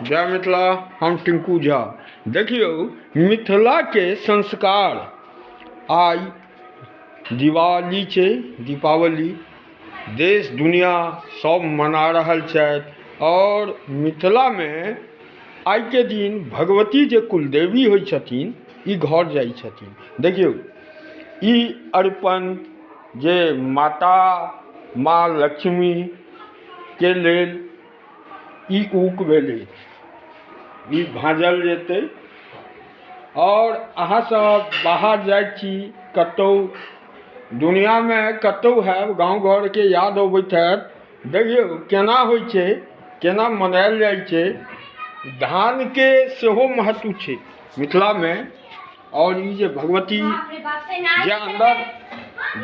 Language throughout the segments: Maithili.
जय मिथिला। हम टिंकू झा। देखियौ, मिथिलाके संस्कार। आइ दिवाली छै, दीपावली देश दुनिया सब मना रहल छथि। आओर मिथिलामे आइके दिन भगवती जे कुलदेवी होइ छथिन, ई घर जाइ छथिन। देखियौ, ई अरिपन जे माता माँ लक्ष्मीके लेल ई ऊक भेलै, ई भाँजल जेतै। आओर अहाँसभ बाहर जाइ छी, कतहु दुनिआँमे कतहु हैब, गाँव घरके याद अबैत हैत। देखियौ केना होइ छै, केना मनायल जाइ छै। धानके सेहो महत्व छै मिथिलामे। आओर ई जे भगवती जे अन्दर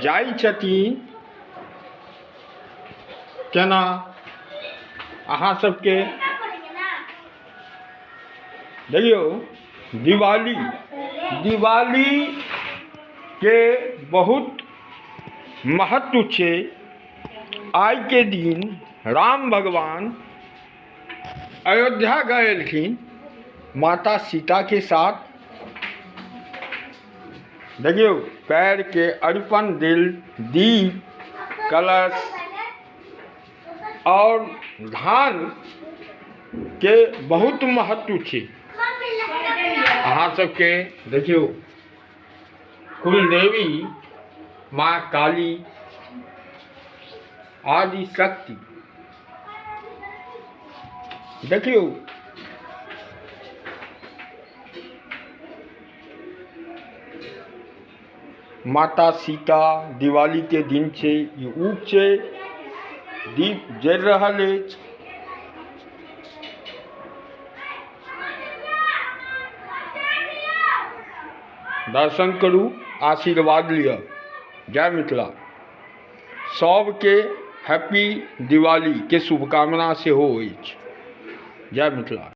जाइ छथिन केना अहाँ सबके देखियौ, दिवाली, दिवालीके बहुत महत्व छै। आइके दिन राम भगवान अयोध्या गेलखिन माता सीताके साथ। देखियौ, पैरके अरिपन देल, दीप, कलश आओर धानके बहुत महत्व छै। अहाँ सबके देखियौ, कुलदेवी माँ काली आदि शक्ति। देखियौ, माता सीता, दिवालीके दिन छै, ई ऊक छै, दीप जरि रहल अछि। दर्शन करू, आशीर्वाद लिअ। जय मिथिला। सबके हैप्पी दिवालीके शुभकामना सेहो अछि। जय मिथिला।